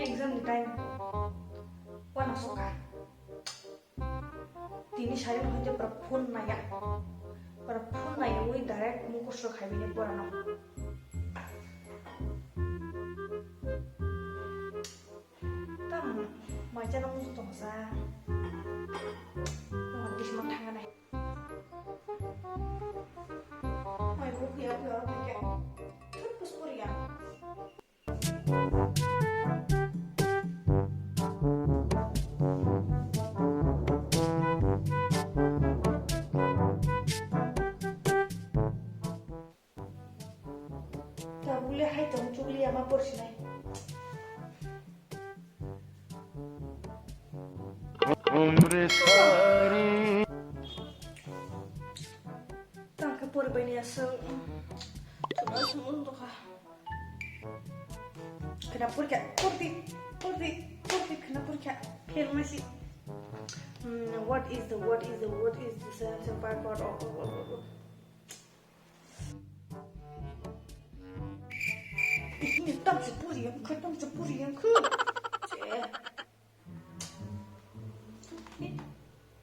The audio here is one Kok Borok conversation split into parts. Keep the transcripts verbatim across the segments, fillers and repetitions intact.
Exam ni time. Wano soka. Tini sari no hwnkhe pura phone naya. Pura phone naya ui direct mukhusto khaibini pura no. Tam maja no musu tongsa. Tongma bisma thanga nai. Mai bu khuya khuya oro khe. Thut pus puriya. Tabule hai tong chukli ama porsinai. Tangka por bani asal. Chuma sumun to kha. Khna purkha, purdi, purdi, purdi khna purkha. Fail masi. Hmm, what is the, what is the, what is the seventh part, part of, of, of, of. Ini tam se puri yang khe, tam se puri yang khe.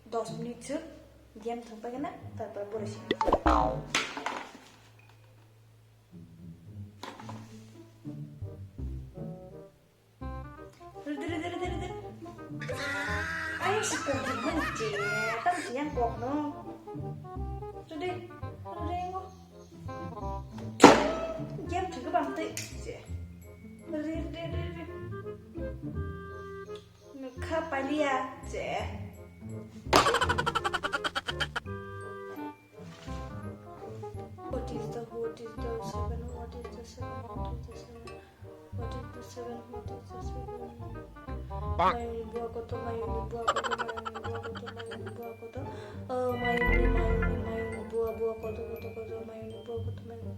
Dos minute se game thang pai na, tarpor pore se. Rede, rede, rede, rede. Ai, si kok di mana je? Tam si yang kok no. Rede, rede ngo. Game thang ke bang te je. Rede, rede, rede, rede. Nukha palia je. What is the, what is the seven? What is the seven? What is the seven? What is the seven? What is the seven? Mayuni bua koto, mayuni bua koto, mayuni bua koto, mayuni bua koto. Oh, mayuni, mayuni, mayuni bua, bua koto, koto, koto, mayuni bua koto, mayuni.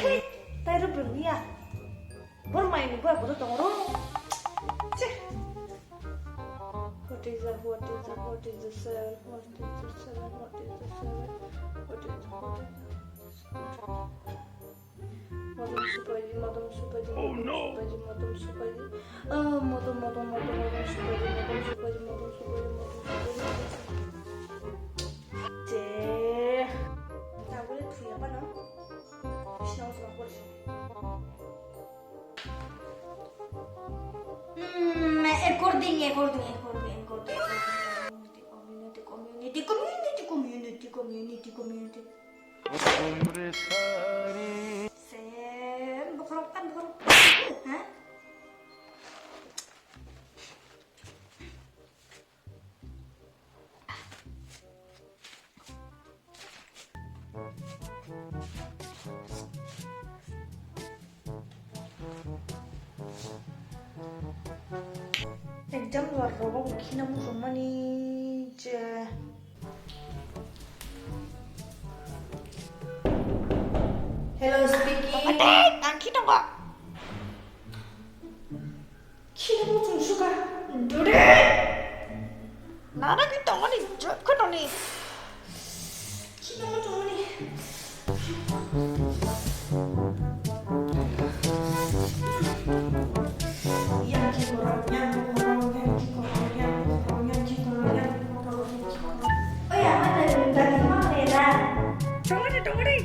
Hey, tai rubrum ya. Bor mayuni bua koto tongro. Cheh. What is the, what is the, what is the seven? What is the seven? What is the seven? What is the, what is the? Modom supaidi, modom supaidi, oh, modom no! Supaidi, modom supaidi. Ah, modom, modom, modom, modom supaidi, modom supaidi, modom supaidi, modom supaidi. Je. Tabule thuya pano. Bisna usra porsi. Mm, according, according, according, according, according. Community, community, community, community, community, community. Sem, bokhorok, tan bokhorok. Ha? Exam rogo khina muchungmani je. Hello, speaking. Ate, ang khi tongo? Khina muchung suka. Dure. Nana ki tongoni, jok ko tongni. Khina muchung ni. Yang ki korang, yang korang, yang ki korang, yang korang, yang ki korang, yang korang, yang ki korang. Oh ya, mana dari mana ya? Tongoni, tongoni.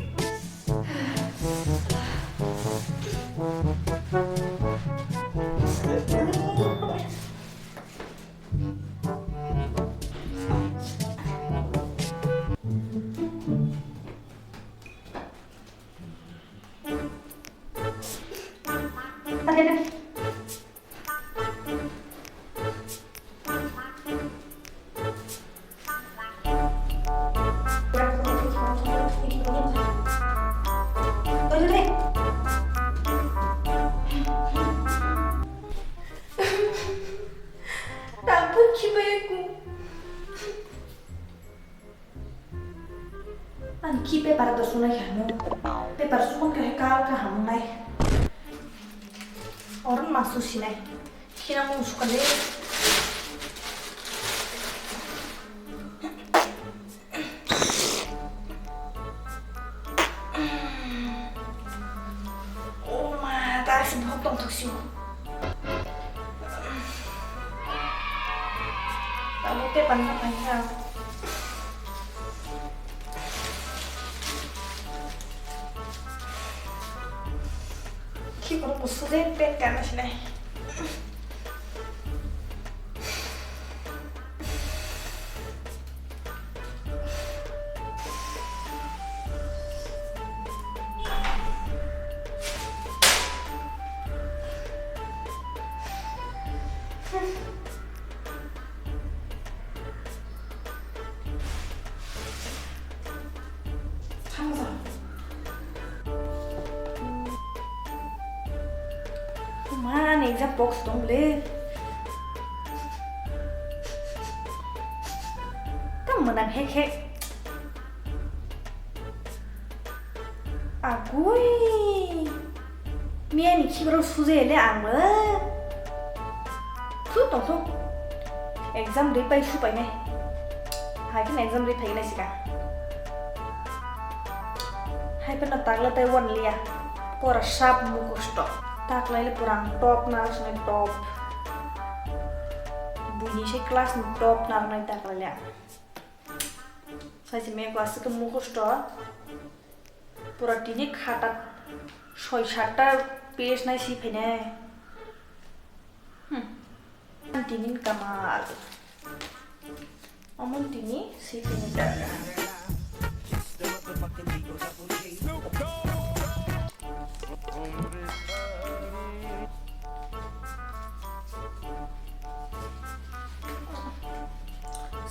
Tabuk khibai ku. Ani khi paper do sunai kha no. Paper sumang khe kal kha ham nai. Oron ma su sinai. Khina mung sukha de. Oh ma, ta si bhok tong thok si. Panna pankha. Khi kono musude pen kana sinai. Mani exam box dong le. Tam manang hek hek. Agui. Miya ni khibrok sujai le ang bo. Thu tong thu. Exam dei pai su pai nai. Hai khe exam dei phai nai sika. Hai phano takla tai wan liya. Pora sab mukosto. Taklai le pora ang top na asne top. Buini se class ni top na nai taklai le. Sai se me class ke mukosto. Pura tini khata soi satta page nai si phainai. Hmm. Tini kamal. Omo tini si phainai jaga.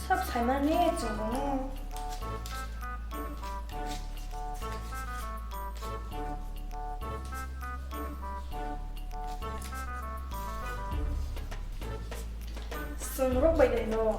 Sab saimani chwng bono. Chwng rok bai dai no.